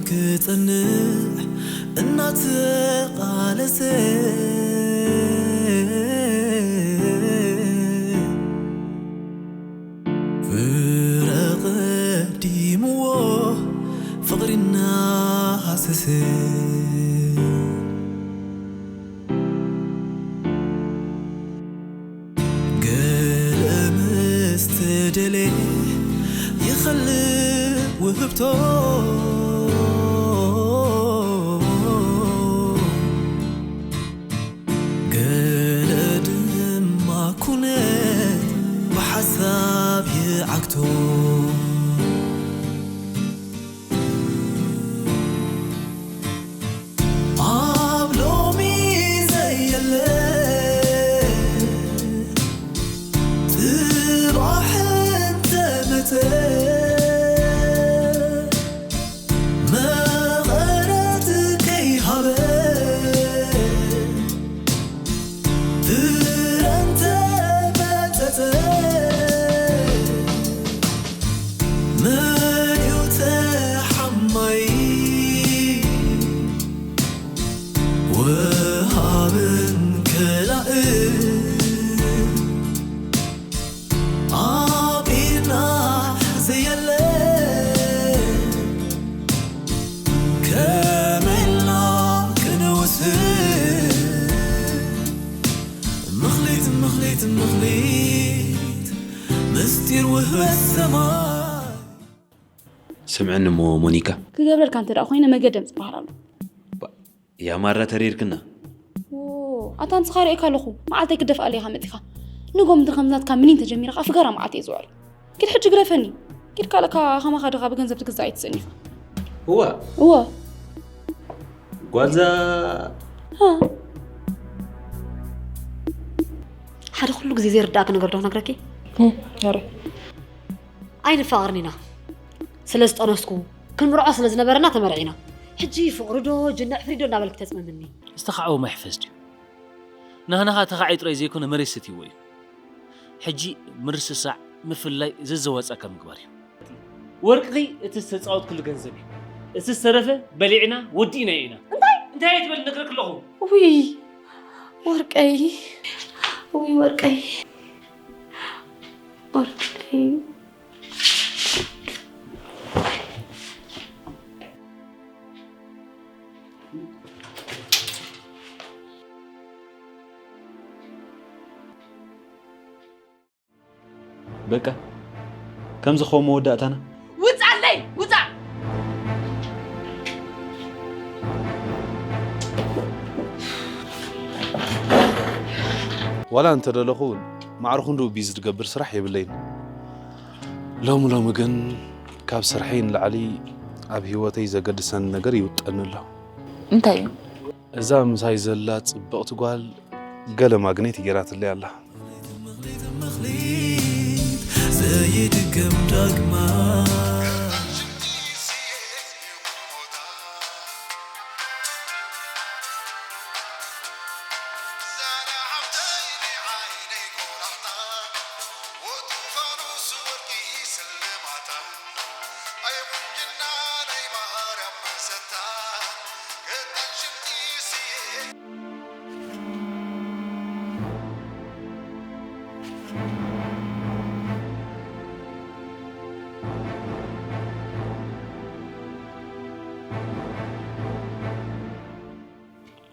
ክጸንዕ እናተቓለሰ ፍረ ቀዲምዎ ፍቕሪ እናሃሰሰ ገለ ምስ ተደልየ ይኸልእ ውህብቶ ገለ ድማ ኩነት ብሓሳብ ይዓግቶ ኣብ ሎሚ ዘየለ ጽባሕ እንተመጸ መቐረት ከይሃበ ፍረ እንተመጸጸ መን እዩ ተሓማይ ወሃብን ከላእን ኣብ ኢድና ዘየለ ከመይ ኢልና ክንውስን ምኽሊት ምኽሊት ምኽሊት ምስጢር ውህበት ሰማይ ስምዕኒ እሞ ሞኒካ። ክገብረልካ እንተ ደኣ ኮይነ መገደም ዝበሃል ኣሎ። ያማራ ተሪርክና። ኣታ ንስኻ ርእየካ ኣለኹ መዓልተይ ክደፍኣለ ኢኻ መፂኻ። ንጎ ምድሪ ከምዚ ናትካ ምኒን ተጀሚረ ከዓ ፍገራ መዓልቲ እየ ዝውዕል። ኪድ ሕጂ ግደፈኒ። ኪድ ካልእካ ከማኻ ድኻ ብገንዘብ ትግዛእ ኣይትስእን ኢኻ። እዋ እወ ጓልዛ ሃ ሓደ ኩሉ ግዜ ዘይርዳእኪ ነገር ዶ ክነግረኪ? ኣይንፋቐርን ኢና። ስለ ዝጠነስኩ ክንምርዖ ስለ ዝነበረና ተመርዒና። ሕጂ ፍቕሪ ዶ ጅንዕ ፍሪዶ እናበልኪ ተፅመምኒ። ዝተኻዕወ ማይ ሕፈስ ድዩ? ናህናኻ ተኻዒ ጥራይ ዘይኮነ መሬት ሰትይዎ እዩ። ሕጂ ምርስሳዕ ምፍላይ ዘዘዋፅኣካ ምግባር እዩ። ወርቅኺ እቲ ዝተፃወትክሉ ገንዘብ እዩ። እቲ ዝተረፈ በሊዕና ወዲእናዮ ኢና። እንታይ? እንታይ እየ ትበል ነግረክ ኣለኹ። ውይ ወርቀይ ውይ ወርቀይ ወርቀይ በቃ ከምዚ ኸው መወዳእታና ውፃለይ ውፃ ዋላ እንተደለኹ እውን ማዕረ ክንድኡ ቢዚ ዝገብር ስራሕ የብለይን። ሎሚ ሎሚ ግን ካብ ስርሐይ ንላዕሊ ኣብ ህይወተይ ዘገድሰኒ ነገር ይውጠኒ ኣሎ። እንታይ እዩ? እዛ ምሳይ ዘላ ጽብቕቲ ጓል ገለ ማግኔት ገይራትለይ ኣላ። ዘይድገም ዳግማ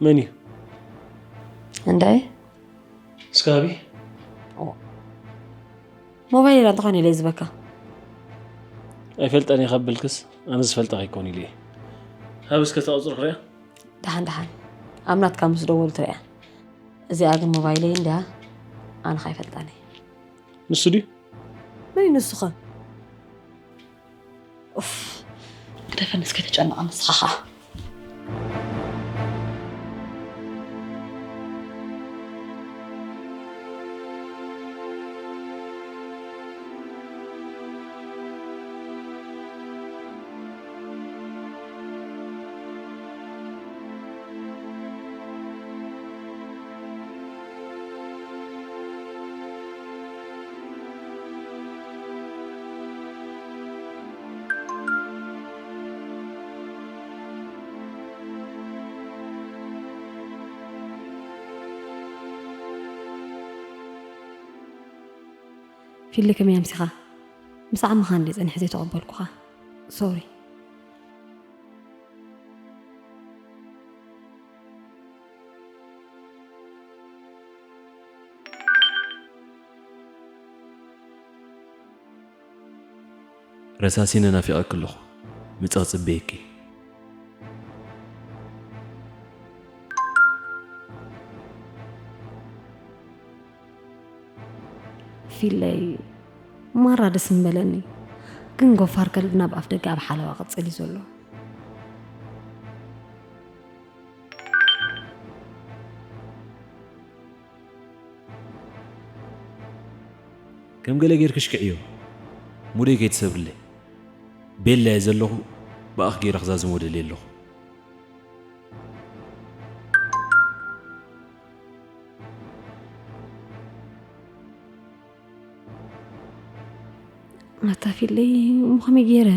መን እዩ? እንታይ እስከ ሃቢ። ሞባይል ኢላ እንተኾይነ ኢለ ዝበካ። ኣይፈልጠን እየ ከብልክስ ኣነ ዝፈልጠ ከይኮን ኢሉ እየ። ሃቢ እስከ ተቐፅሩ ክሪያ። ደሓን ደሓን ኣብ ናትካ ምስ ደወሉ ትሪያ። እዚኣ ግን ሞባይለይ እንድያ። ኣነ ከይፈልጣኒ። ንሱ ድዩ? መን እዩ ንሱኸ? ኡፍ፣ ግደፈኒ እስከ ተጨንቕ ንስኻ ኸኣ። ፊሊ፣ ከመይ ኣምሲኻ? ምስ ዓመኻ እንድየ ጸኒሐ ዘይተቐበልኩኻ። ሶሪ። ረሳሲነ ናፊቐኪ ኣለኹ። ምጻ ክጽበየኪ። ፊለይ፣ ማራ ደስ ምበለኒ። ግን ጎፋር ከልብና ብኣፍ ደገ ኣብ ሓለዋ ቅጽል እዩ ዘሎ። ከም ገለ ጌርኪ ሽክዕዮ። ሙደይ ከይትሰብርለይ። ቤላ እየ ዘለኹ፣ ብኣኽ ገይረ ክዛዝሞ ደልየ ኣለኹ። ኣታ ፊለይ፣ እሞ ከመይ ገይረ?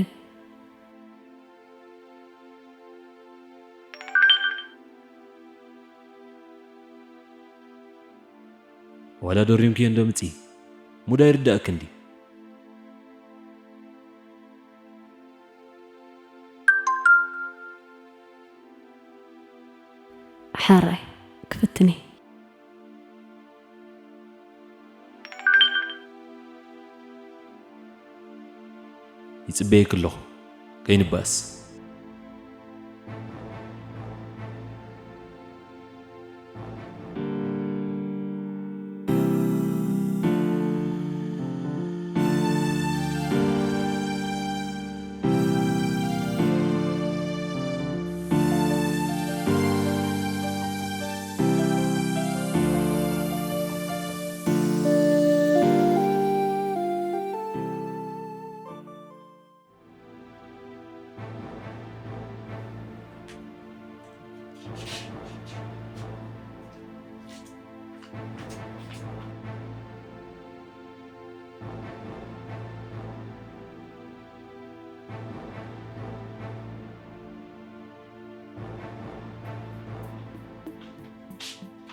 ዋላ ደሪምክዮ እንዶ ምጺ፣ ሙዳ ይርዳእክ እንዲ። ሕራይ ክፍትኒ። ይጽበየክ ኣለኹ፣ ከይንባእስ።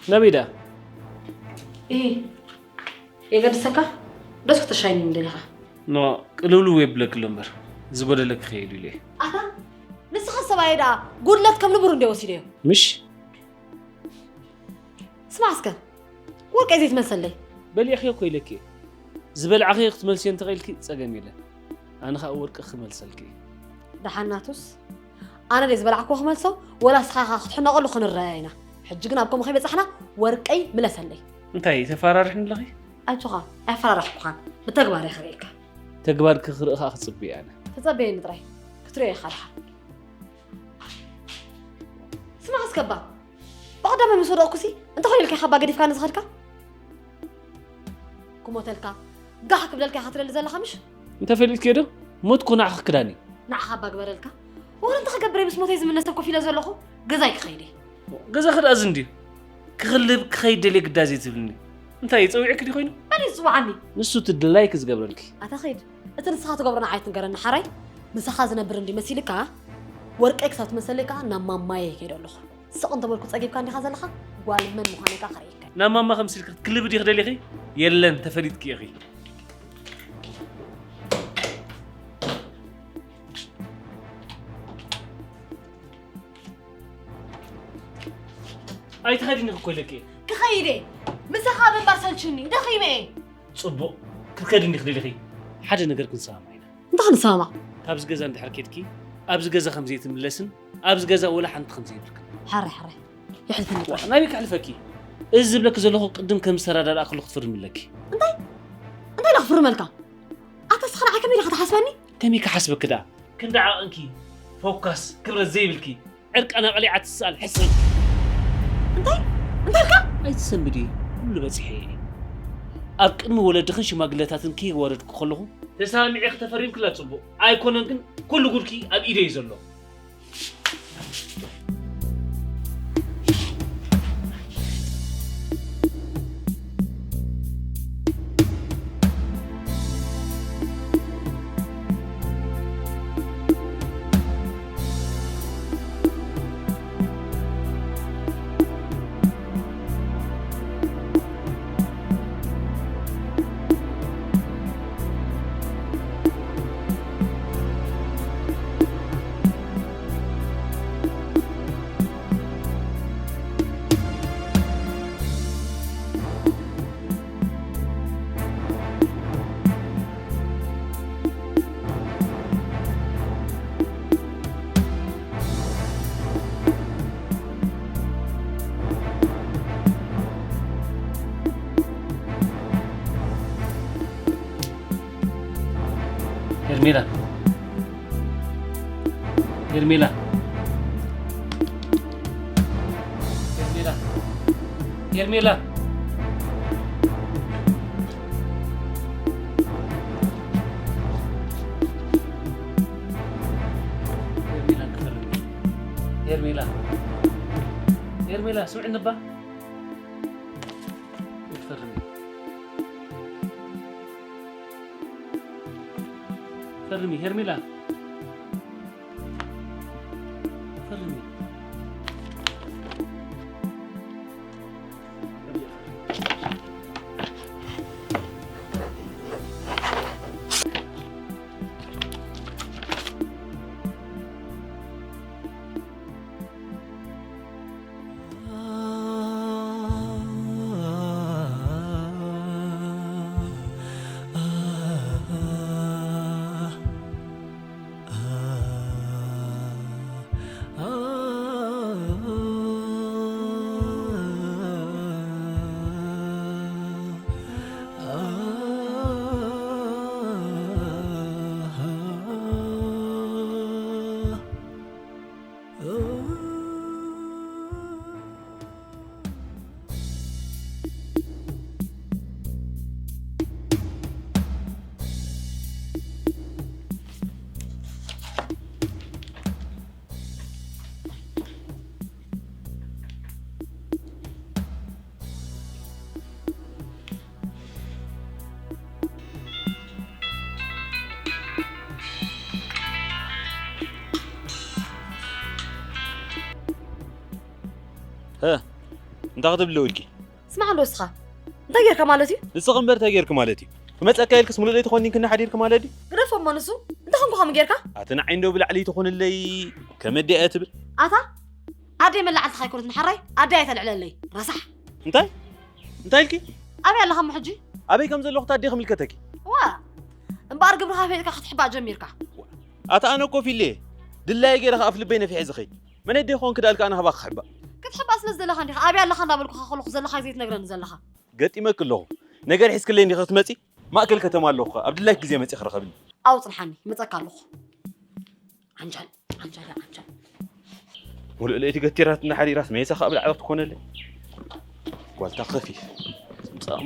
ናበይ ደኣ? እሂ፣ የገድሰካ? ዶስ ክትሻይኒ ደሊኻ? ኖ፣ ቅልውልው የብለኪ ኣሎ እምበር፣ ዝጎደለኪ ከየድልዮ እየ። ኣታ፣ ንስኻ ሰብኣየ ደኣ ጉድለት ከም ንቡር እንደ ወሲደዮ። ምሽ? ስማዕ እስከ፣ ወርቀይ ዘይትመልሰለይ። በሊዕኽዮ እኮ ኢለኪ እየ። ዝበላዕኽዮ ክትመልስዮ እንተኽኢልኪ ጸገም የለን። ኣነ ኸኣ ወርቂ ክመልሰልኪ እየ። ደሓን ናቱስ፣ ኣነ ድየ ዝበላዕክዎ ክመልሶ፣ ወላ ንስኻ ኢኻ ክትሕነቐሉ ክንረኣያ ኢና። ሕጂ ግን ኣብ ከምኡ ከይበጻሕና ወርቀይ ምለሰለይ። እንታይ ተፈራርሕኒ ኣለኺ? ኣጆኻ፣ ኣየፈራረሕኩኻን፣ ብተግባር እየ ክርእየካ። ተግባርኪ ክርኢ ኸኣ ክጽበ እየ ኣነ። ተጸበየኒ ጥራይ፣ ክትርእዮ ኢኻ ደሓን። ስማዕ እስከ እባ፣ ብቐዳማይ ምስ ወደቕኩሲ እንተ ኾይኑ ኢልካ ኢኻ እባ ገዲፍካኒ ዝኸድካ? ክሞተልካ፣ ጋሕ ክብለልካ ኢኻ ትደሊ ዘለኻ ምሽ? እንተ ፈሊጥክዮ ዶ ሞት እኮ ንዓኺ ክዳን እዩ። ንዓኻ እባ ግበረልካ። ወረ እንተ ክገብር እየ ምስ ሞተይ ዝምነ ሰብ ኮፍ ኢለ ዘለኹ ገዛይ ክኸይድ እየ። ገዛኺ ደኣ እዚ እንድዩ። ክኽልብ ክኸይድ ደልየ ግዳ ዘይትብልኒ። እንታይ ጸዊዕኪ ድዩ ኮይኑ? መን እዩ ዝጽውዓኒ? ንሱ እቲ ድላይኪ ዝገብረልኪ። ኣታ ኺድ። እቲ ንስኻ ትገብሮ ንዓይ ኣይትንገረኒ ሓራይ። ምሳኻ ዝነብር እንድዩ መሲልካ? ወርቀይ ክሳብ ትመልሰለይ ከኣ ናብ ማማየ ይከይድ ኣለኹ። ስቕ እንተበልኩ ጸጊብካ እንዲኻ ዘለኻ? ጓል መን ምዃነይ ከኣ ከርእየካ እየ። ናብ ማማ ከምሲልኪ ክትክልቢ ዲኺ ደሊኺ? የለን፣ ተፈሊጥኪ ኢኺ። ኣይትኸድን ኢኺ እኮ ኢለኪ እየ። ክኸይድ እየ። ምሳኻ ምንባር ሰልችኒ። ደኺመ እየ። ጽቡቕ። ክትከዲ እንዲኺ ደሊኺ? ሓደ ነገር ክንሰማማዕ ኢና። እንታይ ክንሰማማዕ? ካብዚ ገዛ እንድሕር ኬድኪ፣ ኣብዚ ገዛ ከም ዘይትምለስን ኣብዚ ገዛ ወላ ሓንቲ ከም ዘይብልክን። ሕራይ ሕራይ። የሕልፈኒ ጥራሕ። ናበይ ከሕልፈኪ? እዚ ዝብለኪ ዘለኹ ቅድም ከም ዝተረዳዳእክሉ ክትፍርሚ ኣለኪ። እንታይ? እንታይ ኢለ ክፍርመልካ? ኣታ ንስኻ ንዓይ ከመይ ኢኻ ትሓስበኒ? ከመይ ክሓስበኪ ደኣ? ክንዲ ዓቐንኪ፣ ፎካስ፣ ክብረት ዘይብልኪ፣ ዕርቃን ኣቕሊዓ ትስኣል ሕስን። እንታይ? እንታይ ኢልካ? ኣይትሰንብዲ፣ ኩሉ በጺሐ እየ። ኣብ ቅድሚ ወለድኽን ሽማግለታትን ከይወረድኩ ከለኹ፣ ተሰማሚዐ ክተፈሪምክላ ጽቡቕ። ኣይኮነን ግን ኩሉ ጉድኪ ኣብ ኢደይ እዩ ዘሎ። ሄርሜላ፣ ሄርሜላ፣ ሄርሜላ፣ ሄርሜላ፣ ሄርሜላ፣ ክፈርም። ሄርሜላ፣ ሄርሜላ፣ ስምዕኒ እባ። ክፈርም። ፈርሚ ሄርሜላ፣ ፈርሚ። እ፣ እንታይ ክትብሊ ውልቂ? ስማዕ እንዶ እስኻ፣ እንታይ ጌርካ ማለት እዩ? ንስኺ እምበር እንታይ ጌርኪ ማለት እዩ? ክመጸካ ኢልክስ ሙሉእ ለይቲ ኮኒንክኒ ሓዲርኪ ማለት ድዩ? ግደፎ እሞ ንሱ፣ እንታይ ኾንኩ ከምኡ ጌርካ? ኣቲ ንዓይ እንዶ ብላዕሊ ትኾንለይ ከመዲያ እያ ትብል? ኣታ ኣደይ መላዕልትኻ ኣይኮነትን ሓራይ፣ ኣደይ ኣይተልዕለለይ፣ ረሳሕ። እንታይ? እንታይ ኢልኪ? ኣበይ ኣለኻ እሞ ሕጂ? ኣበይ ከም ዘለኹ ታዲያ ክምልከተኪ? ዋ፣ እምበኣር ግብርኻ ፈሊጥካ ክትሕባእ ጀሚርካ። ኣታ ኣነ እኮ ፊለ ድላየ ገይረ ከኣ ኣፍ ልበይ ነፊሐ ዝኸይድ። መን ኣደይ ክኾን ክዳልካ ኣነ ካባኻ ክሕባእ? ክትሕባእ ስለ ዝደለኻ እንዲኻ ኣበይ ኣለኻ እንዳበልኩኻ ከለኹ ዘለኻ ግዜ ትነግረኒ ዘለኻ። ገጢመኪ ኣለኹ። ነገር ሒዝክለይ እንዲኺ ክትመጺ? ማእከል ከተማ ኣለኹ። ኣብ ድላይኪ ግዜ መጺኺ ርኸብኒ። ኣብኡ ጽንሓኒ፣ ይመጸካ ኣለኹ። ዓንጃል፣ ዓንጃል፣ ዓንጃል። ሙሉእ ለይቲ ገቲራትና ሓዲራስ ሜሳ ካብ ላዕሊ ክትኮነለይ። ጓልታ ከፊፍ። ጽምጻም።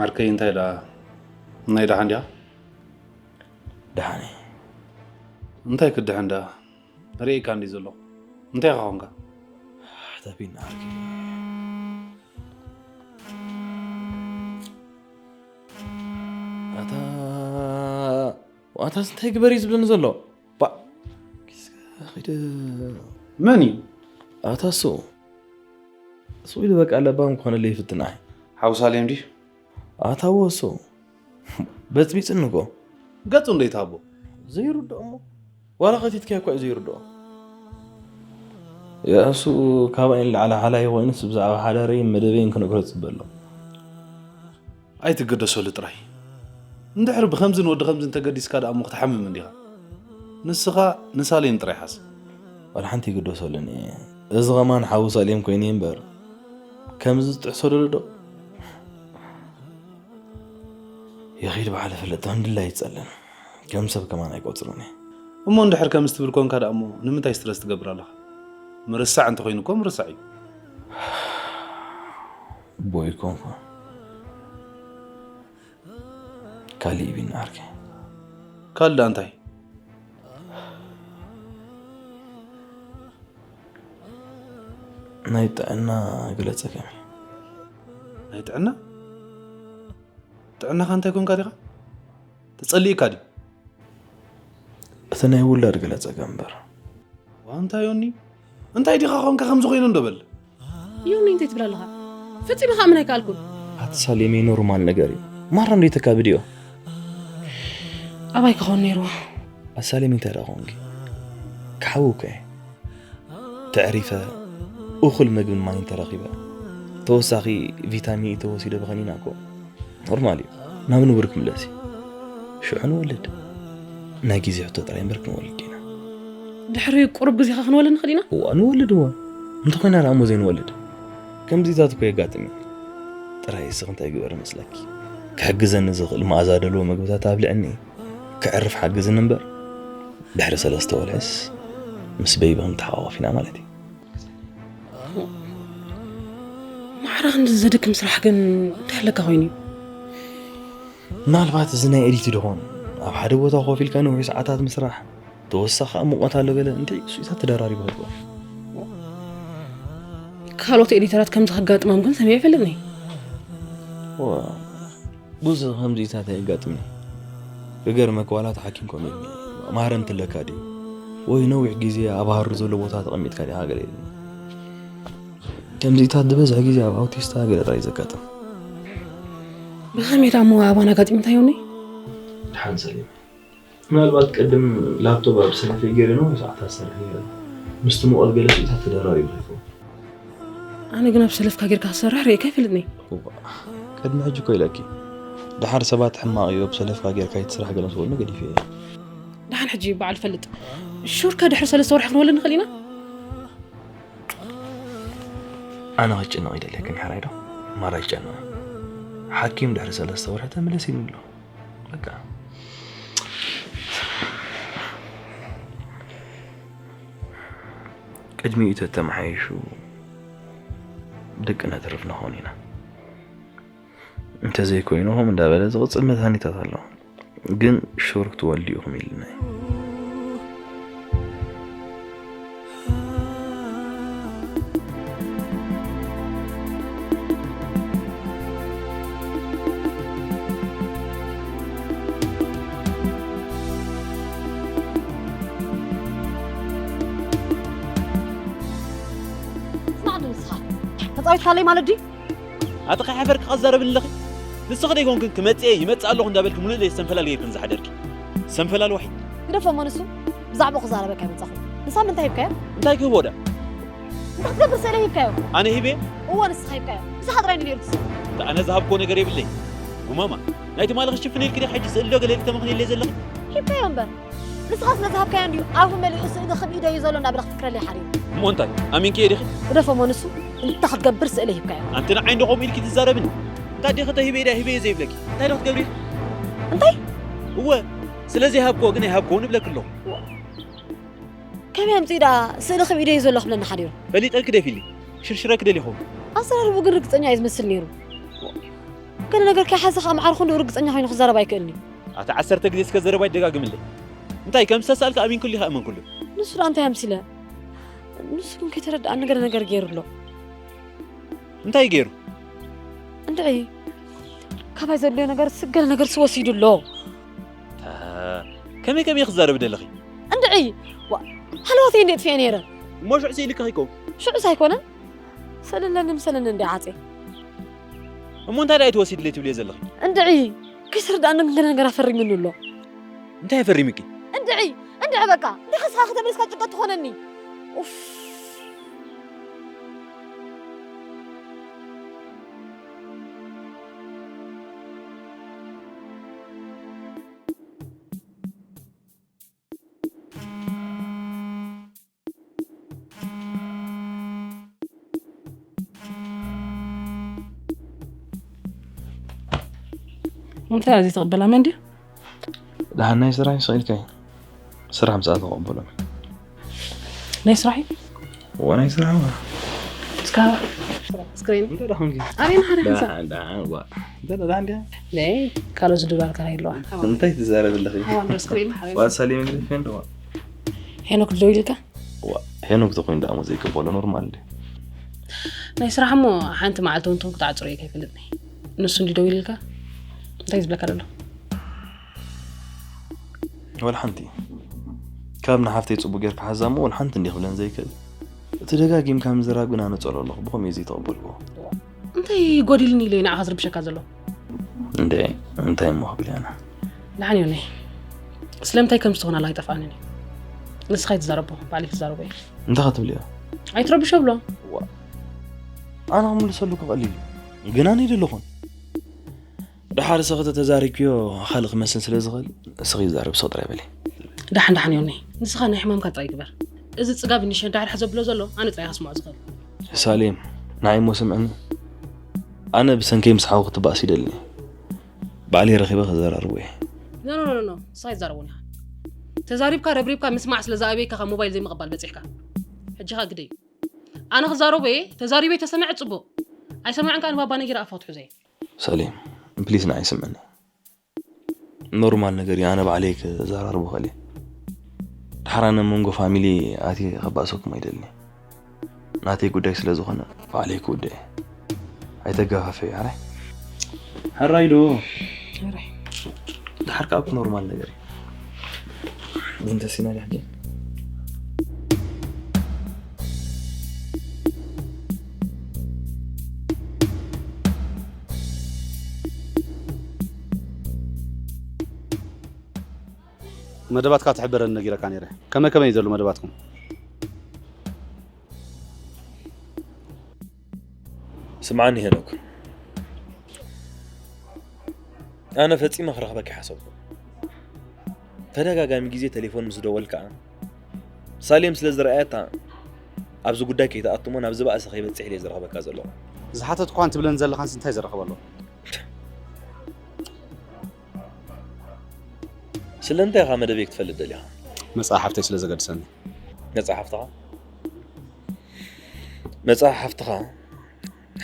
ዓርከይ እንታይ ደኣ ናይ ደሓን ዲኻ? ደሓን እየ። እንታይ ክድሕን ደኣ? ርእየካ እንዲ ዘለኹ። እንታይ ኢኻ ኾንካ? ተቢና ዓርከይ። ኣታ፣ ኣታስ እንታይ ግበር እዩ ዝብለኒ ዘሎ? ባ፣ ኪስካ ኺድ። መን እዩ? ኣታ እሱ። እሱ ኢሉ በቃ ለባም ክኾነለይ ይፍትን ኣይ። ሓው ሳሌም ድዩ? ኣታ እዎ እሱ። በጽቢጽኒ እኮ። ገጹ እንዶ ይትሃቦ? ዘይርድኦ እሞ። ዋላ ከቲትካዮ እኳ እዩ ዘይርድኦ። የእሱ ካባይ ንላዕሊ ሓላይ ኮይኑስ ብዛዕባ ሓዳረይን መደበይን ክነግሮ ዝጽበ ኣሎ። ኣይትገደሰሉ ጥራይ። እንድሕር ብኸምዝን ወዲ ኸምዝን ተገዲስካ ደኣ እሞ ክትሓምም እንዲኻ። ንስኻ ንሳሌም ጥራይ ሓስብ። ዋላ ሓንቲ ይግደሰሉን እየ። እዚ ኸማን ሓዊ ሳሌም ኮይኑ እዩ እምበር። ከምዚ ዝጥሕሶ ደሎ ዶ? የኺድ በዓል ፍልጥ እንድላይ ይጸልን። ከም ሰብ ከማን ኣይቆጽርን እየ። እሞ እንድሕር ከምዚ ትብል ኮንካ ደኣ እሞ ንምንታይ ስትረስ ትገብር ኣለኻ? ምርሳዕ እንተኾይኑ እኮ ምርሳዕ እዩ። ቦይ ኮንኩ። ካሊእ ቢና ዓርከይ። ካልእ ደኣ እንታይ? ናይ ጥዕና ግለጸ ከመይ? ናይ ጥዕና? ጥዕናኻ እንታይ ኮንካ ዲኻ? ተጸሊእካ ድዩ? እቲ ናይ ውላድ ግለጸ እምበር። ዋ እንታይ ዮኒ? እንታይ ዲኻ ኮንካ ከምዚ ኮይኑ እንዶ በል። ዮኒ እንታይ ትብል ኣለኻ? ፈጺመ ከኣምን ኣይከኣልኩን። ኣቲ ሳሌመይ ኖርማል ነገር እዩ። ማራ እንዶ ተካብድዮ። ኣባይ ክኸውን ነይርዎ። ኣሳሌመይ እንታይ ደኣ ኮንኪ? ክሓዊ እኮ እየ። ተዕሪፈ እኹል ምግብን ማይን ተረኺበ። ተወሳኺ ቪታሚን ኢ ተወሲደ ብኸኒና እኮ ኖርማል እዩ። ናብ ንቡር ክምለስ እዩ። ሽዑ ንወልድ። ናይ ግዜ ሕቶ ጥራይ እምበር ክንወልድ ኢና። ድሕሪ ቁሩብ ግዜኻ ክንወልድ ንኽእል ኢና። እዋ ንወልድ እዋ። እንተኾይና ደኣ እሞ ዘይንወልድ። ከምዚታት እኮ የጋጥም እዩ። ጥራይ እስኺ እንታይ ግበር መስለኪ? ክሕግዘኒ ዝኽእል መኣዛ ደለዎ ምግብታት ኣብልዕኒ። ከዕርፍ ሓግዝኒ እምበር ድሕሪ ሰለስተ ወርሕስ ምስ በይቢ ክንተሓቋቆፍ ኢና ማለት እዩ። ማዕረ ክንዲ ዘድክም ስራሕ ግን እንታይ ኣለካ ኮይኑ እዩ? ምናልባት እዚ ናይ ኤዲት ድኾን ኣብ ሓደ ቦታ ኮፍ ኢልካ ነዊሕ ሰዓታት ምስራሕ ተወሳኺ ኣብ ሙቐት ኣሎ ገለ እንታይ እሱኢታት ተደራሪቡ ክትኮን ካልኦት ኤዲተራት ከምዚ ከጋጥሞም ግን ሰሚዐ ይፈልጥኒ። ብዙ ከምዚታት ኣየጋጥምኒ። ክገርመካ ዋላ ተሓኪምኩም ኢልኒ ማህረምቲ ኣለካ ድዩ ወይ ነዊሕ ግዜ ኣብ ሃሩ ዘሎ ቦታ ተቐሚጥካ ዲኻ ገለ ኢልኒ። ከምዚታት ዝበዝሕ ግዜ ኣብ ኣውቲስታ ገለ ጥራይ ዘጋጥም። ብኸመይ ደኣ እሞ ኣባና ኣጋጢምታ ዮኒ? ደሓን ሰሊም። ምናልባት ቅድም ላፕቶፕ ኣብ ሰለፈይ ገይረ ነዊሕ ሰዓታት ዝሰርሕ ነይረ። ምስቲ ሙቐት ገለ ስኢታት ተደራሪቡ ይኸውን። ኣነ ግን ኣብ ሰለፍካ ጌርካ ክሰርሕ ርእየካ ኣይፈልጥን እየ። እዋ፣ ቅድሚ ሕጂ እኮ ኢለኪ። ደሓር ሰባት ሕማቕ እዩ ኣብ ሰለፍካ ጌርካ ኣይትስራሕ ገለ ምስ በሉኒ ገዲፈ እየ። ደሓን ሕጂ በዓል ፈልጥ። ሹርካ ድሕሪ ሰለስተ ወርሒ ክንወልድ ንኽእል ኢና? ኣነ ክጭነቕ ይደልየክን ሕራይ ዶ? ማራ ይጨነቕ። ሓኪም ድሕሪ ሰለስተ ወርሒ ተመለስ ኢሉኒ ኣሎ። በቃ ቅድሚኡ ተተመሓይሹ ደቂ ነትርፍ ንኸውን ኢና። እንተዘይኮይኑ ከምኡ እንዳበለ ዝቕጽል መትሃኒታት ኣሎ። ግን ሹር ክትወልዱ ኢኹም ኢልና እዩ። ስማዕ ንስኻ ተፃዊትካለይ ማለት ድዩ? ኣቲ ከይሓፈርኪ ከዛረብኒ ኣለኺ? ንስኺ ዶ ኣይኮንክን ክመጽእ እየ ይመጽእ ኣለኹ እንዳበልኪ ሙሉእ ለይት ሰንፈላል ጌርክን ዝሓደርኪ? ሰንፈላል ዋሒድ። ግደፎ እሞ ንሱ ብዛዕባኡ ክዛረበካ ኣይመጻኹን። ንሳ ምንታይ ሂብካዮ? እንታይ ክህቦ ደኣ? እንታይ ክትገብር ስእለ ሂብካዮ? ኣነ ሂበ? እወ ንስኻ ሂብካዮ። ንስኻ ጥራይ ንነይሩ ትስእል። ኣነ ዝሃብክዎ ነገር የብለይ። ጉማማ ናይ ትማሊ ክሽፍን ኢልኪ ዲኺ ሕጂ ስእሊ ዶ ገለ ኢልኪ ተመኽንየለይ ዘለኺ? ሂብካዮ እምበር። ንስኻስ ነዚ ሃብካዮ እንድዩ ኣፉ መሊኡ ስእሊ ክም ኢደዩ ዘሎ እናበለ ክትፍክረለይ ሓሪሩ። እሞ እንታይ ኣሚንክዮ ዲኺ? ግደፎ እሞ ንሱ እንታይ ክትገብር ስእለ ሂብካዮ? ኣንቲ ንዓይ እንዶ ከምኡ ኢልኪ ትዛረብኒ? እንታይ ዲኺ ተሂበ ኢዳ ሂበዮ ዘይብለኪ? እንታይ ዶ ክትገብሪ ኢኺ? እንታይ? እወ ስለ ዘይሃብክዎ ግን ኣይሃብክዎን እብለኪ ኣለኹ። ከመይ ኣምጺኡ ደኣ ስእሊ ክም ኢደዩ ዘሎ ክብለኒ ሓዲሩ? ፈሊጠኪ ዶ ኢለ ሽርሽረኪ ደልየ ይኸውን? ኣዘራርብኡ ግን ርግጸኛ እዩ ዝመስል ነይሩ። ገለ ነገር ከይሓዘ ከኣ መዓር ክንድኡ ርግጸኛ ኮይኑ ክዛረብ ኣይክእልን እዩ። ኣቲ ዓሰርተ ግዜ እስከ ዘረባ ይደጋግምለይ። እንታይ ከም ዝተሳእልኪ ኣሚንኩሉ ኢኻ እመንኩሉ። ንሱ ደኣ እንታይ ኣምሲለ? ንሱ ግን ከይተረድኣኒ ገለ ነገር ገይሩ ኣሎ። እንታይ ገይሩ? እንድዒ ካባይ ዘድልዮ ነገር ገለ ነገር ወሲዱ ኣሎ። ታ፣ ከመይ ከመይ ክዛረብ ደለኺ? እንድዒ ዋ፣ ሃለዋተይ እንዴ ጥፍኤ ነይረ። እሞ ሽዑ ስኢልካ ከይከውን? ሽዑስ ኣይኮነን። ሰለለኒ ምሰለኒ እንዴ ዓጼ። እሞ እንታይ ደኣ እዩ ተወሲድለይ ትብልዮ ዘለኺ? እንድዒ ከይተረድኣኒ ግን ገለ ነገር ኣፈሪሙኒ ኣሎ። እንታይ ኣፈሪሙኪ? እንድዒ እንድዒ በቃ እንዲኻ ስኻ ከተመልስካ ጭንቀት ትኾነኒ። ኡፍ። እንታይ እዚ ተቐበላ መን ድዩ? ደሓን ናይ ስራሕ ይስቕ ኢልካ እዩ። ስራሕ ምሳኣ ተቐበሎም። ናይ ስራሕ እዩ? እዋ ናይ ስራሕ እዋ። እስካ ስክሪን እንታይ ደኹም ግን ኣበይ ናሓደ ሓንሳ ደሓን ደሓን ዋ እንታይ ደሓን ድያ ነይ ካልኦ ዝድባልካ ይለዋ እንታይ ትዛረብ ኣለኺ ሃዋን ስክሪን ሓበይ ዋ ሳሌም ግሪፌን ደዋ ሄኖክ ደው ኢልካ ዋ ሄኖክ ተኮይኑ ደኣ ዘይቀበሎ ኖርማል እንዴ ናይ ስራሕ እሞ ሓንቲ መዓልቲ እውን ትኹን ክትዓፅሮ እየ ከይፈልጥኒ ንሱ እንዲ ደው ኢልካ እንታይ ዝብለካ ደሎ ወላ ሓንቲ ካብ ንሓፍተይ ፅቡቅ ጌርካ ሓዛ እሞ ወላ ሓንቲ እንዲ ክብለን ዘይክእል እቲ ደጋጊምካ ምዝራብ ግን ኣነ ፀሎ ኣለኹ ብኸምኡ እዩ ዘይተቐበልኩዎ እንታይ ጎዲልኒ ኢለ ንዓኻ ዝርብሸካ ዘሎ እንደ እንታይ እሞ ክብል ያና ደሓን ዮኒ ስለምንታይ ከም ዝተኾነ ኣላ ኣይጠፍኣንን እዩ ንስኻ ይትዛረቦ ባዕሊ ትዛረቦ እዩ እንታይ ክትብል እዮ ኣይትረብሾ ብሎ ኣነ ክምልሰሉ ክኽእል እዩ ግን ኣነ ይደለኹን ደሓር ሰኽተ ተዛሪብክዮ ካልእ ክመስል ስለ ዝኽእል እስኺ ይዛረብ ሰው ጥራይ በሊ ደሓን ደሓን ዮኒ ንስኻ ናይ ሕማምካ ጥራይ ግበር እዚ ፅጋብ ኒሸን ዳሕር ሕዘ ብሎ ዘሎ ኣነ ጥራይ ከስምዖ ዝኽእል ሳሌም ንዓይ እሞ ስምዕኒ ኣነ ብሰንከይ ምስ ሓው ክትባእስ ይደልኒ ባዕለይ ረኺበ ክዘራርቦ እየ ኖ ኖ ኖ ኖ ንስኻ ይዛረቡን ኢኻ ተዛሪብካ ረብሪብካ ምስማዕ ስለ ዝኣበይካ ካብ ሞባይል ዘይምቕባል በፂሕካ ሕጂኻ ግደዩ ኣነ ክዛረቦ እየ ተዛሪበይ ተሰምዐ ፅቡቕ ኣይሰማዕን ከዓ ንባባ ነጊረ ኣፋ ክትሕዞ እየ ሳሌም ፕሊስ ንዓይ ስምዕኒ ኖርማል ነገር እዩ ኣነ ባዕለይ ክዘራርቦ ኽእል እየ ድሓር ኣነ መንጎ ፋሚሊ ኣትየ ከባእሰኩም ኣይደልኒ ናተይ ጉዳይ ስለ ዝኾነ ባዕለይ ክውደ እየ ኣይተጋፋፈ እዩ ኣራይ ሕራይ ዶ ድሓር ከዓ ኖርማል ነገር እዩ እንተሲና ድሕጂ መደባትካ ትሕበረኒ ነጊረካ ነይረ። ከመይ ከመይ እዩ ዘሎ መደባትኩም? ስምዓኒ ሄኖክ ኣነ ፈጺመ ክረኽበካ ይሓሰብኩ ተደጋጋሚ ግዜ ቴሌፎን ምስ ደወል ከዓ ሳሌም ስለ ዝረኣየታ ኣብዚ ጉዳይ ከይትኣትሞ ናብ ዝበኣሰ ከይበፅሕ ኢለ ዝረኽበካ ዘለኹ ዝሓተትኳ እንትብለን ዘለኻንስ እንታይ ዘረኽበ ኣሎ? ስለምንታይ ኢኻ መደበይ ክትፈልጥ ደሊኻ? መጽሓፍተይ ስለ ዘገድሰኒ። መጽሓፍትኻ? መጽሓፍትኻ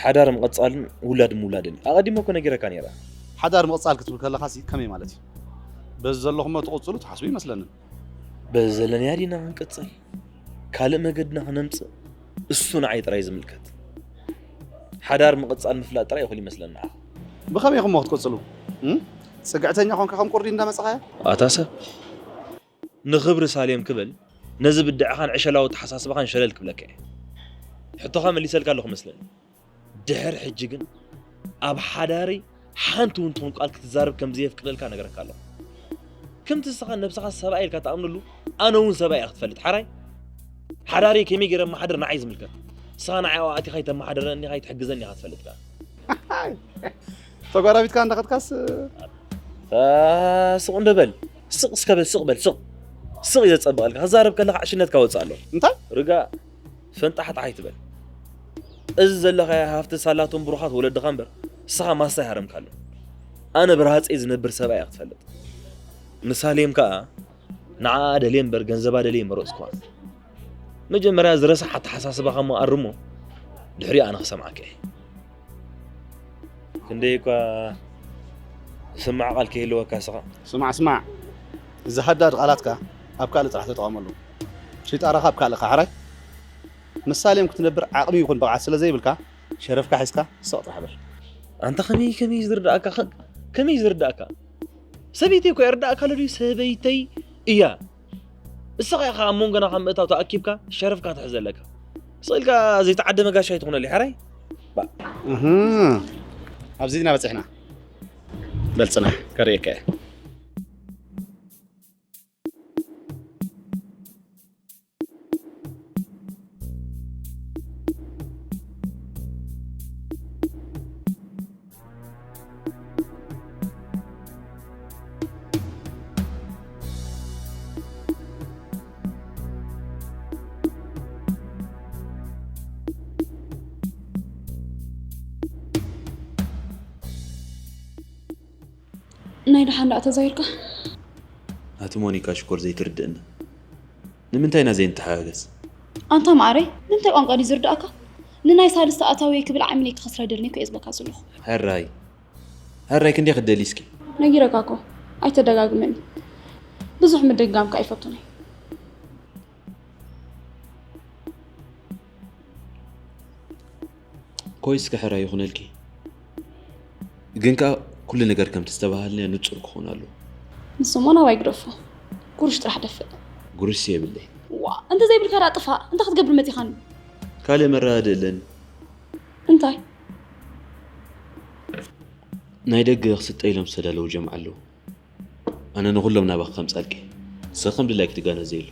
ሓዳር ምቕጻልን ውላድ ምውላድን እዩ። ኣቐዲመ እኮ ነጊረካ ነይረ። ሓዳር ምቕጻል ክትብል ከለኻሲ ከመይ ማለት እዩ? በዚ ዘለኹሞ ትቕጽሉ ትሓስቡ ይመስለኒ። በዚ ዘለናያ ዲና ክንቅጽል? ካልእ መገድና ክነምጽእ እሱ ንዓይ ጥራይ ዝምልከት ሓዳር ምቕጻል ምፍላጥ ጥራይ ይኹን ይመስለኒ ንዓኻ ብኸመይ ኢኹም ክትቅጽሉ እም? ጽግዕተኛ ኾንካ ከም ቁርዲ እንዳመጻኻያ ኣታ ሰብ ንኽብሪ ሳሌም ክብል ነዚ ብድዕኻን ዕሸላዊ ተሓሳስባኻን ሸለል ክብለካ እየ ሕቶኻ መሊሰልካ ኣለኹ መስለኒ ድሕር ሕጂ ግን ኣብ ሓዳረይ ሓንቲ እውን ትኹን ቃል ክትዛረብ ከም ዘየፍቅደልካ ነገረካ ኣለኹ። ከምቲ ንስኻ ነብስኻ ሰብኣይ ኢልካ ትኣምነሉ ኣነ እውን ሰብኣይ እየ ክትፈልጥ ሓራይ ሓዳረይ ከመይ ገይረ መሓድር ንዓይ ዝምልከት ንስኻ ንዓይ ኣብኣ ኣቲኻ ኣይተመሓድረኒ ኢኻ ኣይትሕግዘኒ ኢኻ ትፈልጥ ከኣ ተጓራቢትካ እንዳኸድካስ ስቕ እንዶ በል ስቕ እስከ በል ስቕ በል ስቕ ስቕ እዩ ዘጸብቐልካ ክዛረብ ከለኻ ዕሽነትካ ወጽእ ኣሎ እንታይ ርጋ ፈንጣሕጣሕ ኣይትበል። እዚ ዘለኻያ ሃፍቲ ሳላቶም ብሩኻት ወለድኻ እምበር ንስኻ ማስታ ኣይሃረምካሉን። ኣነ ብረሃጸይ ዝነብር ሰብኣይ እያ ክትፈልጥ። ንሳሌም ከኣ ንዓኣ ደልየ እምበር ገንዘባ ደልየ ኣይመረጽኩዋን። መጀመርያ ዝረሳሕ ኣተሓሳስባኻ እሞ ኣርሞ ድሕሪኡ ኣነ ክሰምዓካ እየ። ክንደይ እኳ ዝስማዕ ቃል ከይህልወካ ስኻ። ስማዕ ስማዕ እዚ ሃዳድ ቃላትካ ኣብ ካልእ ጥራሕ ተጠቐመሉ። ሽጣራኻ ኣብ ካልእኻ ሕራይ። ምሳሌም ክትነብር ዓቕሚ ይኹን ብቕዓት ስለ ዘይብልካ ሸረፍካ ሒዝካ ስቕ ጥራሕ በል። ኣንታ ከመይ ከመይ ዝርዳእካ ከ- ከመይ ዝርዳእካ ሰበይተይ እኮ የርዳእካ ለዱ ሰበይተይ እያ እስኻ ኢኻ ኣብ መንጎና ካብ ምእታው ተኣኪብካ ሸረፍካ ትሕዝ ዘለካ ስቕ ኢልካ ዘይተዓደመ ጋሻ ኣይትኹነለይ ሓራይ እህ፣ ኣብዚ ኢና በፂሕና። በል ፅናሕ ከርእየካ እየ። ናይ ደሓን ደኣ ተዛይርካ? ኣቲ ሞኒካ ሽኮር ዘይትርድእና ንምንታይ ኢና ዘይንተሓጋገዝ? ኣንታ መዓረይ ንምንታይ ቋንቋ ድዩ ዝርድኣካ? ንናይ ሳልስቲ ኣታዊ ክብል ዓሚለይ ክኸስራ ደልኒ እኮ እየ ዝብለካ ዘለኹ። ሕራይ ሕራይ ክንደይ ክትደሊ እስኪ? ነጊረካ እኮ ኣይተደጋግመኒ። ብዙሕ ምድግጋምካ ኣይፈቱን እየ። ኮይስ ክሕራ ይኹነልኪ። ግን ከኣ ኩሉ ነገር ከምቲ ዝተባሃልናዮ ንጹር ክኾን ኣለዎ። ንሱ እሞ ናባይ ግደፎ። ጉርሽ ጥራሕ ደፍእ። ጉርሽ የብለይ። ዋ እንተዘይብልካ ደኣ ጥፋእ። እንታይ ክትገብር መጺኻኒ? ካልእ መረዳድእ ኣለኒ። እንታይ? ናይ ደገ ክስጠ ኢሎም ዝተዳለዉ ጀምዓ ኣለዉ። ኣነ ንኹሎም ናባኺ ከምጻልኪ። ንስኺ ከም ድላይኪ ትጋነዘ የሉ።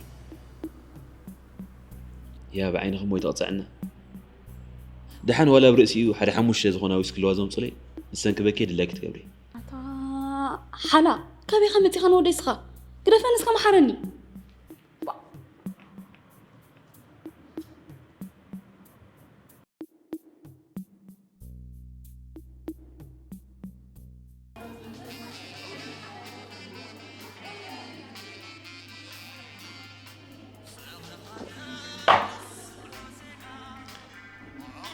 ያ ብዓይንኺ እሞ ይተቕጽዐና። ደሓን ዋላ ኣብ ርእሲኡ ሓደ ሓሙሽተ ዝኾና ዊስኪ ኣለዋ ዘምጹለይ። ንሰን ክበኪ ድላይኪ ትገብሪ። ኣታ ሓላ ካበይ ከመጺኻ ንወደይ ስኻ? ግደፈኒ እስከ መሓረኒ።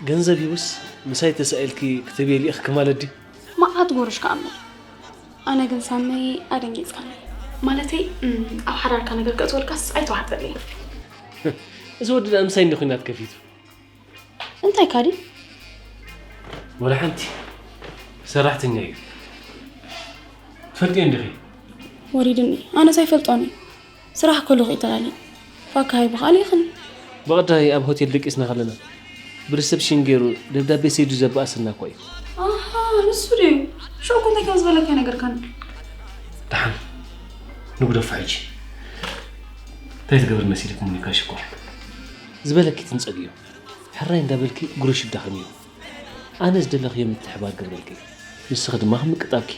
ገንዘብ ሂቡስ ምሳይ ተሳኢልኪ ክትብየ ሊኢኽኪ ማለት ድዩ? መዓት ጎርሽ ከኣ እምበር። ኣነ ግን ሳመይ ኣደንጊጽካኒ። ማለተይ እም፣ ኣብ ሓዳርካ ነገር ከእትወልካስ ኣይተዋሕጠለይ። እዚ ወዲ ደኣ ምሳይ እንዲ ኩናት ከፊቱ። እንታይ ካዲ? ወላ ሓንቲ ሰራሕተኛ እዩ። ትፈልጥዮ እንዲኺ? ወሪድኒ። ኣነስ ኣይፈልጦን እዩ። ስራሕ ከሎ ከይተላልየ ፋካ ሃይቡ ከዓ ልኢኽኒ። ብቐዳይ ኣብ ሆቴል ደቂስና ከለና ብሪሰፕሽን ገይሩ ደብዳቤ ሰይዱ ዘበኣሰና እኮ እዩ። ኣሃ ንሱ ድዩ? ሽዑ እኮ እንታይ ከም ዝበለካ ኣይነገርካኒ። ደሓን ንግደፎ ሕጂ። እንታይ ትገብሪ መሲልኪ ሙኒካ ሽኮር? ዝበለኪ ትንጸግዮ። ሕራይ እንዳበልኪ ጉርሽ ይዳኸም እዩ። ኣነ ዝደለኽዮ ምትሕባር ገብረልኪ። ንስኺ ድማ ክምቅጣብኪ።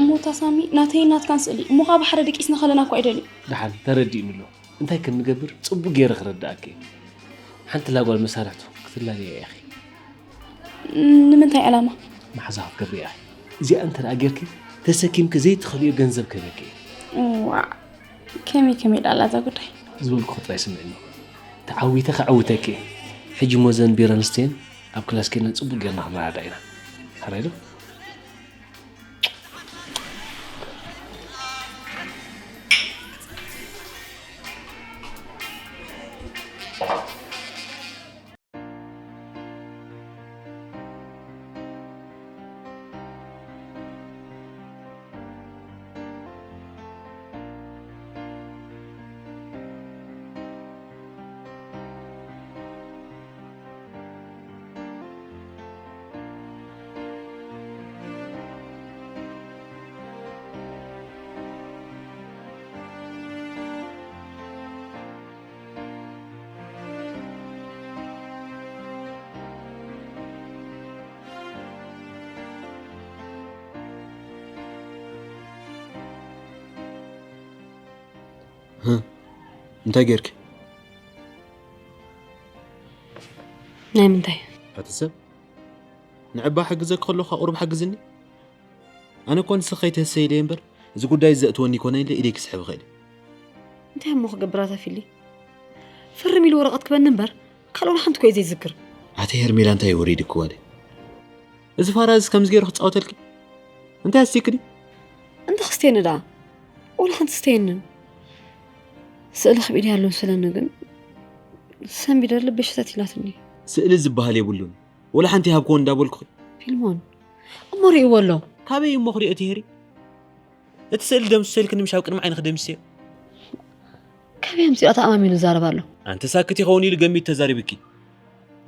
እሞ እታ ሳሚ ናተይን ናትካን ስእሊ እሞ ከዓ ብሓደ ደቂስና ከለና እኮ ኣይደልዩ። ደሓን ተረዲእኒ ኣሎ። እንታይ ከም ንገብር ጽቡቕ ገይረ ክረድኣኪ። ሓንቲ ላጓል መሳርሕቱ ክትላለያ ኢኺ። ንምንታይ ዕላማ? መሓዛ ክትገብሪ ኢኺ። እዚኣ እንተ ደኣ ጌርኪ ተሰኪምኪ ዘይትኽእልዮ ገንዘብ ክህበኪ እየ። ዋዕ ከመይ ከመይ ደኣ ኣላ እዛ ጉዳይ? ዝበልኩኺ ጥራይ ስምዕኒ። ተዓዊተ ከዕውተኪ እየ። ሕጂ እሞ እዘን ቢራ ኣንስተየን ኣብ ክላስ ኬድና ጽቡቕ ጌርና ክንረዳዳእ ኢና። ሕራይ ዶ? እንታይ ጌርኪ? ናይ ምንታይ? ኣቲ ሰብ ንዕባ ሓግዘኪ ከለኹ ቁሩብ ሓግዝኒ። ኣነ እኮ ንስኺ ከይትህሰይ ኢለ እምበር እዚ ጉዳይ ዘእትወኒ ይኮነ ኢለ ኢደይ ክስሕብ እኽእል። እንታይ እሞ ክገብር ኣታ ፊሊ? ፍርም ኢሉ ወረቐት ክበኒ እምበር ካልእ ሓንቲ እኮ እየ ዘይዝክር። ኣቲ ሄርሜላ እንታይ ወሪድኪ ዋለ? እዚ ፋራ እዚ ከምዚ ገይሩ ክጻወተልኪ እንታይ ኣስቲክኒ? እንተ ክስቴኒ ደኣ ወላ ሓንቲ ስተየንን። ስእሊ ክብኢድ ያለውን ስለኒ ግን ሰንቢደ ልበይ ሸተት ኢላትኒ። ስእሊ ዝበሃል የብሉን። ወላ ሓንቲ ይሃብክዎ እንዳበልኩኺ። ፊልሞን እሞ ርእይዎ ኣሎ። ካበይ እሞ ክሪኦ እቲ ሄሪ? እቲ ስእሊ ደምስሰልክኒ ምሽ ኣብ ቅድሚ ዓይንኺ ደምስዮ። ካበይ ኣምፂኡ ኣተኣማሚኑ ይዛረብ ኣሎ? ኣንቲ ሳክት ይኸውን ኢሉ ገሚቱ ተዛሪብኪ።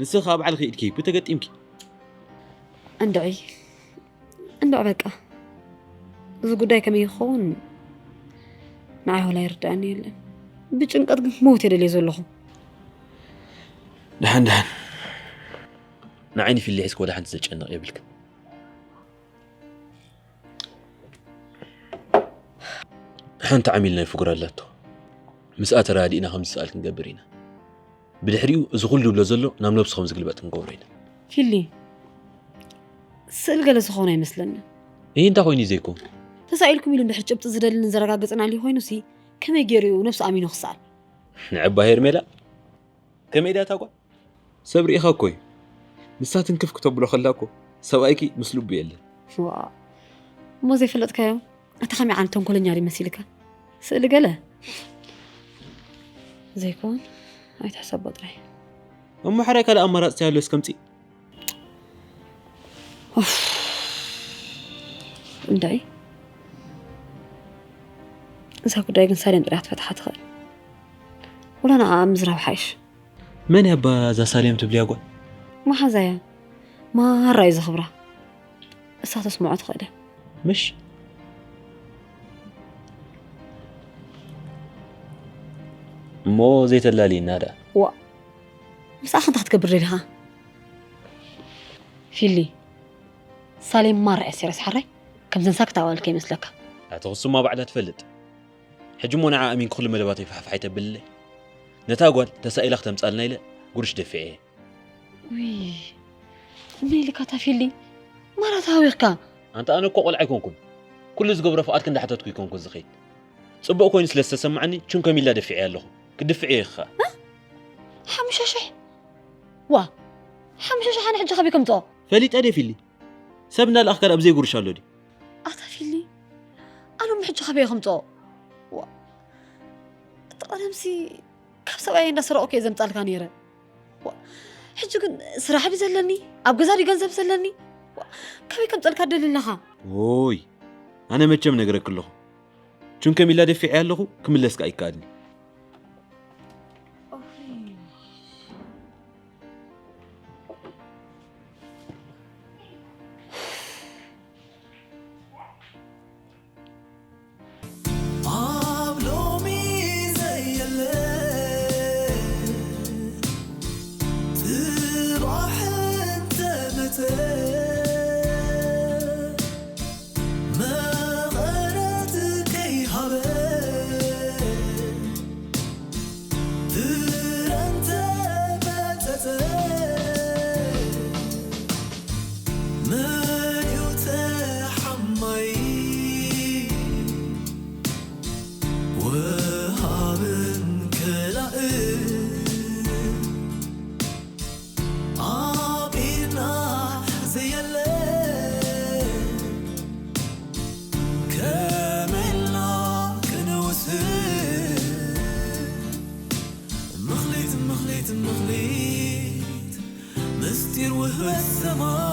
ንስኺ ከዓ ባዕልኺ ኢድኪ ብተገጢምኪ። እንድዒ እንድዒ በቃ እዚ ጉዳይ ከመይ ይኸውን ንዓይ ዋላ ይርድኣኒ የለን። ብጭንቀት ግን ክመውት እየ ደልየ ዘለኹ። ደሓን ደሓን ንዓይ ንፊሊ ሒዝኪ ወላ ሓንቲ ዘጨንቕ የብልክን። ሓንቲ ዓሚል ናይ ፍጉር ኣላቶ። ምስኣ ተረዳዲእና ከም ዝሰኣል ክንገብር ኢና። ብድሕሪኡ እዚ ኩሉ ዝብሎ ዘሎ ናብ ነብሱ ከም ዝግልበጥ ክንገብሮ ኢና። ፊሊ ስእል ገለ ዝኾነ ኣይመስለንን። እይ እንታይ ኮይኑ እዩ ዘይኮን? ተሳኢልኩም ኢሉ እንድሕር ጭብጢ ዝደልን ዘረጋግጽን ኣልዩ ኮይኑሲ ከመይ ገይሩ እዩ ነብሱ ኣሚኑ ክሰኣል? ንዕባ ሄርሜላ ከመይ ድያ እታ ጓል? ሰብ ርኢኻ እኮ እዩ። ንሳ ትንክፍ ክተብሎ ከላ እኮ ሰብኣይኪ ምስ ልቡ የለን። ዋ እሞ ዘይፈለጥካዮ ኣታ ከመይ ዓይነት ተንኮለኛ ድዩ መሲልካ? ስእሊ ገለ ዘይኮን ኣይትሕሰቦ ጥራይ። እሞ ሕራይ ካልእ ኣማራፂ ኣሎ እስከምፂ። እንዳይ እዛ ጉዳይ ግን ሳሌም ጥራይ ክትፈትሓ ትኽእል። ወላ ንዓ ምዝራብ ሓይሽ። መን ያባ እዛ ሳሌም ትብልያ ጓል? መሓዛያ ማራ እዩ ዘኽብራ። እሳ ተስምዖ ትኽእል እያ። ምሽ እሞ ዘይተላልይና ዳ ዋ ምስኣ ክንታ ክትገብር ደሊኻ? ፊሊ ሳሌም ማራ እያ ሴረስ ሓራይ። ከምዘን ሳክት ኣዋል ከይመስለካ። ኣቲ ክሱማ ባዕላ ትፈልጥ። ሕጂ እሞ ንዓ ኣሚን ክሉ መደባተይ ፋሕፋሕ ኣይተብልለይ። ነታ ጓል ተሳኢላ ክተምጻልና ኢለ ጉርሽ ደፊዐ እየ። ውይ እመይ ኢልካ ታፊሊ ማራ ተሃዊኽካ። ኣንታ ኣነ እኮ ቆልዓ ኣይኮንኩን። ኩሉ ዝገብሮ ፍቓድኪ እንዳሓተትኩ ኣይኮንኩን ዝኸይድ። ጽቡቕ ኮይኑ ስለ ዝተሰማዓኒ ቹንከም ኢላ ደፊዐ ኣለኹ። ክድፍዕ እየ ኸ። ሓሙሽተ ሽሕ ዋ ሓሙሽተ ሽሕ ኣነ ሕጂ ካበይ ከምፅኦ? ፈሊጠ ድየ ፊሊ? ሰብ እንዳልኣኽካ ኣብ ዘይጉርሽ ኣሎ ድዩ? ኣታ ፊሊ ኣነ እሞ ሕጂ ካበይ ከምፅኦ? ዋ እቲ ቀደምሲ ካብ ሰብኣይ እንዳሰረቑ እየ ዘምፃልካ ነይረ። ዋ ሕጂ ግን ስራሕ ድዩ ዘለኒ? ኣብ ገዛ ድዩ ገንዘብ ዘለኒ? ዋ ካበይ ከምፀልካ ደሊ ኣለኻ? ኦይ ኣነ መቸም ነግረኪ ኣለኹ። ቹንከም ኢላ ደፊዐ ኣለኹ ክምለስ ከኣ ይከኣልኒ። ኣብ ሎሚ ዘየለ ጽባሕ እንተመጸ መቐረት ከይሃበ ፍረ እንተመጸጸ መን እዩ ተሓማይ ወሃብን ከላእን ኣብ ኢድና ዘየለ ከመልና ክንውስን ምኽሊት ምኽሊት ምኽሊት ምስጢር ውህበት ሰማይ